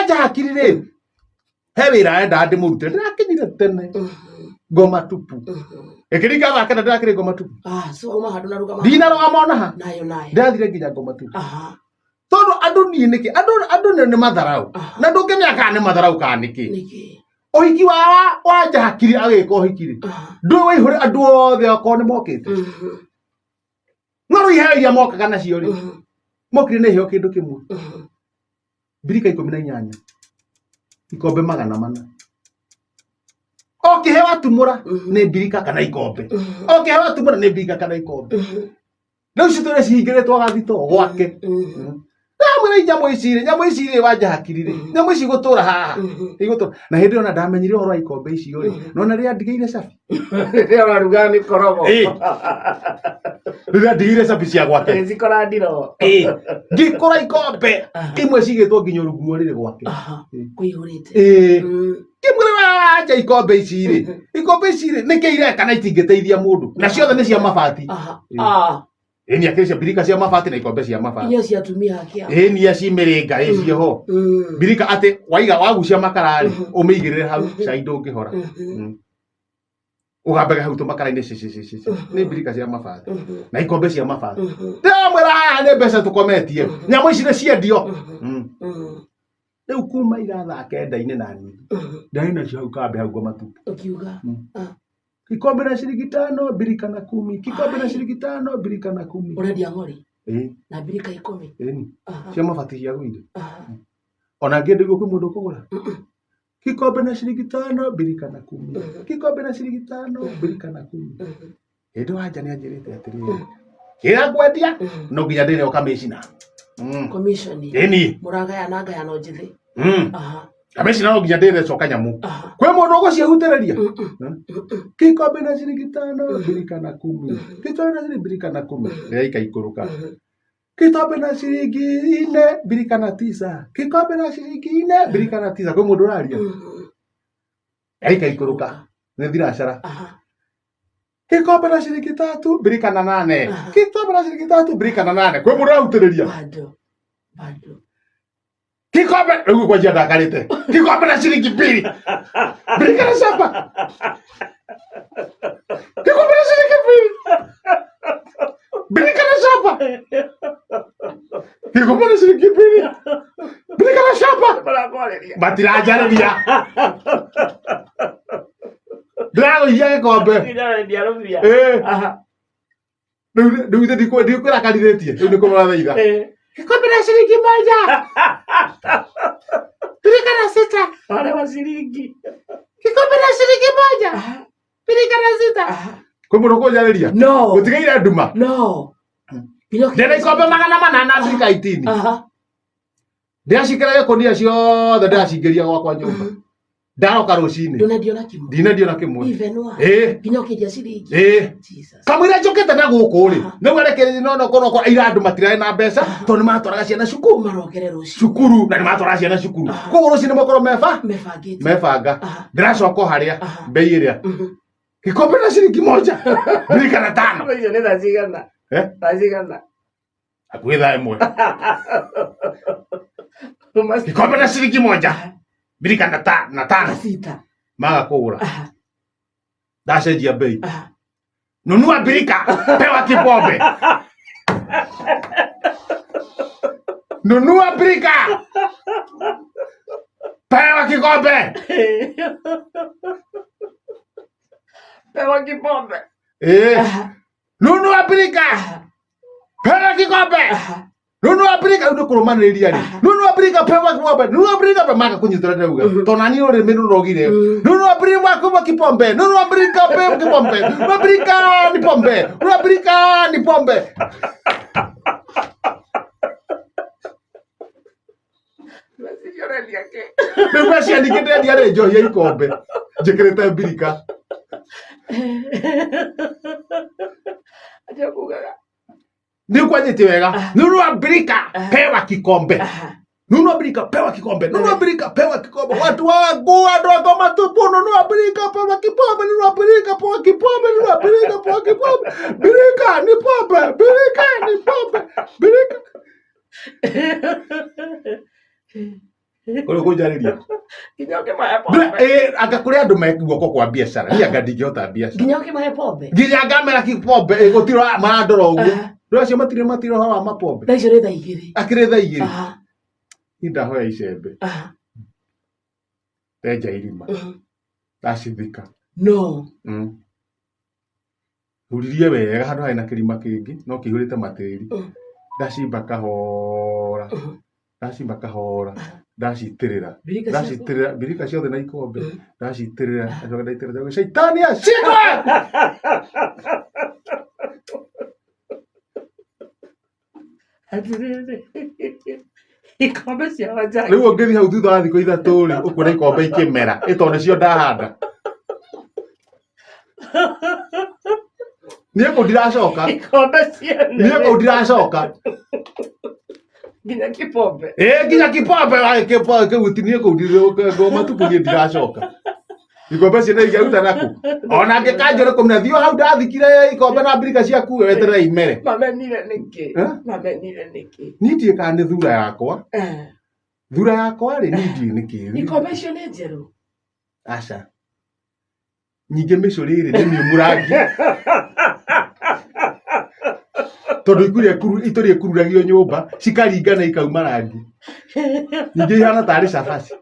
Wanja hakiri rĩ, he wĩra endaga ndĩmũrute, ndĩrakinyire tene ngoma tupu. Ĩkĩringa thaa 9 ndĩrakĩrĩ ngoma tupu. Ah, so uma handũ na rũgama. Ndinarũgama ona ha. Nayo nayo. Ndĩrathire nginya ngoma tupu. Aha. Tondũ andũ niĩ nĩkĩ andũ nĩ matharau. Aha. Na ndũngĩmenya kana nĩ matharau kana nĩkĩ. Nĩkĩ? Ũhiki wa Wanja hakiri agĩka ũhiki rĩ, Aha. ndũĩ waihũre andũ othe okorwo nĩ mokĩte. No rĩu iheo iria mokaga nacio rĩ, mokire na iheo kĩndũ kĩmwe. Mbirika 18, ikombe 400. O kĩheo atumũra nĩ mbirika kana ikombe. O kĩheo atumũra nĩ mbirika kana ikombe. Rĩu citũre cihingĩrĩtwo gathito gwake. Ndamwĩra nyamũ ici rĩ, nyamũ ici rĩ Wanja hakiri rĩ, nyamũ ici igũtũra haha. Igũtũra. Na hĩndĩ ĩyo ona ndamenyire ũhoro wa ikombe icio rĩ, nona rĩrĩa ndigĩire cabi. Rĩrĩa ũraruga mĩkorogo. Ĩĩ. Rĩrĩa ndigĩire cabi cia gwake. Ĩgĩcikora ndiro. Ĩĩ. Ngĩkora ikombe imwe cigĩtwo nginya rungu rwa ũrĩrĩ gwake. Aha. Kũihũrĩte. Ĩĩ. Ngĩmwĩra wanja ikombe ici rĩ, ikombe ici rĩ, nĩkĩ ireka na itingĩteithia mũndũ? Na ciothe nĩ cia mabati. Aha. Ĩĩ. Ah, Ĩĩ nĩ akĩrĩ cia mbirika cia mabati na ikombe cia mabati. inyuĩ cia atumia ake ao. Ĩĩ nĩ aci mĩrĩnga ĩ ciĩho. Mbirika atĩ waiga wagucia makara rĩ, ũmĩigĩrĩre hau cai ndũngĩhora. Ũgambage hau tũmakara-inĩ ci ci ci ci. ci. Nĩ mbirika cia mabati na ikombe cia mabati. Ndĩramwĩra haha nĩ mbeca tũkometie. Nyamũ ici nĩ ciendio. Rĩu kuma ira thaa 9-inĩ na nuthu. Ndarĩ nacio hau kambĩ hau ngoma tupu. Ũkiuga. Ah. Kikombe na shilingi 5, birika na 10. Kikombe na shilingi 5, birika na 10. Ũrendia ng'ori Ĩĩ, na mbirika 10. ĩni. Aha. Cia mabati cia gwitũ. Aha. Ona ngĩenderio kwĩ mũndũ ũkũgũra. Kikombe na shilingi 5, birika na 10. Kikombe na shilingi 5, birika na 10. Hĩndĩ wanja nĩ anjĩrĩte atĩrĩrĩ. Kĩrĩa ngwendia no nginya ndĩrĩo kamĩcina. Commission. Ĩni. Mũragayana ngayano njĩthĩ. Aha. Kamĩcina no nginya ndĩrĩo kanyamũ. Aha. Kwĩ mũndũ ũgũciĩhutĩrĩria. Kikombe na shilingi 5, birika na 10. Kikombe na shilingi birika na 10. Ndĩraika ikũrũka. Kikombe na shilingi 4, birika na 9. Kikombe na shilingi 4, birika na 9. Kwĩ mũndũ ũraria. Ndĩraika ikũrũka. Nĩ thinacara. Aha. Kikombe na shilingi 3, birika na 8. Aha. Kikombe na shilingi 3, birika na 8. Kwĩ mũndũ ũrahutĩrĩria. Bado. Bado. Kikombe rĩu kwanjia ndakarĩte. Kikombe na shilingi 2. Birika na 7. Kikombe na shilingi 2. Birika na 7. Kikombe na shilingi 2. Birika na 7. Marakwarĩria. Matiranjarĩria. Ndĩragũithia gĩkombe. Ndĩrarendia rũbia. Ĩĩ. Aha. Rĩu rĩu ithe ndikwĩrakarithĩtie. Rĩu nĩ kũmũrathaitha. Ĩĩ. Kikombe na shilingi 1. Birika na 6. Wale wa ciringi. Kikombe na shilingi 1. Birika na 6. Kwĩ mũndũ ũkũnjarĩria? No. Gũtigaire nduma. No. Nginya ũkinya- Ndĩna ikombe 800 na birika 18. Aha. Ndĩracikĩra gĩkũnia ciothe ndĩracingĩria gwakwa nyũmba. Ndaroka rũcinĩ. Ndũnendio na kĩmwe. Ndinendio na kĩmwe. Even one. Ĩĩ. Nginya ũkĩendia ciringi. Ĩĩ. Jesus. Kamũira njũkĩte na gũkũ rĩ, Aha. nĩguo arekereria no no korwo ira andũ matirarĩ na mbeca tondũ nĩ matwaraga ciana cukuru. Marokere rũciũ. Cukuru na nĩ matwaraga ciana cukuru. Aha. Koguo rũcinĩ makorwo meba Mebangĩte. mebanga. Aha. Ndĩracoka o harĩa Aha. mbei ĩrĩa. Kikombe na shilingi 1, birika na 5. Icio nĩ thaa cigana? Eh? Thaa cigana? Hakuhĩ thaa 1. Kikombe na shilingi 1, birika na na 5. Na 6. Maga kũgũra. Aha. Ndacenjia mbei. Aha. Nunua birika, pewa kikombe. Nunua birika, pewa kikombe. Pewa kikombe. Eh. Aha. Nunua birika, Aha. pewa kikombe. Aha. Nunua birika rĩu nĩ kũrũmanĩrĩria rĩ. Nunua birika pewa kikombe. Nunua birika pewa maka kũnyitĩra ndauga. Tondũ nani rũrĩmĩ rũrogire. Nunua birika pewa kikombe. Nunua birika pewa kikombe. Nunua birika ni pombe. Nunua birika ni pombe. Meciria ũrendia kĩ? Rĩu meciria ningĩ ndendia rĩ njohi ya ikombe. Njĩkĩrĩte mbirika. Atia kugaga. Nĩ kwanjĩtie wega. Nunua birika pewa kikombe. Aha. Nunua birika pewa kikombe. Nunua birika pewa kikombe. Watu wangu andũ a ngoma tupu. Nunua birika pewa kikombe. Nunua birika pewa kikombe. Nunua birika pewa kikombe. Birika ni pombe. Birika ni pombe. Birika. Kũrĩ ũkũnjarĩria. Nginya ũkĩmahe pombe. Anga kũrĩ andũ me guoko kwa biacara, niĩ anga ndingĩhota biacara. Nginya ũkĩmahe pombe. Nginya ngamera kipombe, gũtirĩ marandora ũguo. Aha. Andũ acio matirĩ matirĩ ũhoro wa mapombe. Thaa icio nĩ thaa 2. Akĩrĩ thaa 2. Aha. Niĩ ndahoya icembe, Aha. ndenja irima, ndacithika. No. Huririe wega handũ harĩ na kĩrima kĩngĩ no kĩihũrĩte matĩri. Ndacimba kahora, ndacimba kahora, ndacitĩrĩra. Mbirika ciaku. Ndacitĩrĩra mbirika ciothe na ikombe, ndacitĩrĩra, ndacoka ndaitĩrĩra, ndacoka caitani acindwe! Atĩrĩrĩ. Ikombe cia Wanjagi. Rĩu ũngĩthiĩ hau thutha wa thikũ 3 rĩ, ũkuona ikombe ikĩmera, ĩ tondũ nĩcio ndahanda. Niĩ kũu ndiracoka, Ikombe ciene. niĩ kũu ndiracoka. Nginya kipombe. Ĩ nginya kipombe kipombe kĩu ti niĩ kũu matukũ niĩ ndiracoka. Ikombe ciene ingĩruta nakũ? Ona angĩkanjĩra kũmenya thiĩ o hau ndathikire ikombe na mbirika ciaku weterere imere. Mamenire nĩkĩ? Eh? Mamenire nĩkĩ? Niĩ ndiũĩ kana nĩ thura yakwa. Thura yakwa rĩ, niĩ ndiũĩ nĩkĩ. Ikombe icio nĩ njerũ. Aca. Nyingĩ mĩcũrĩ rĩ nĩ mĩũmũ rangi. Tondũ ikuria itũrĩ ikururagio nyũmba cikaringana ikauma rangi. Nyingĩ ihana tarĩ cabaci.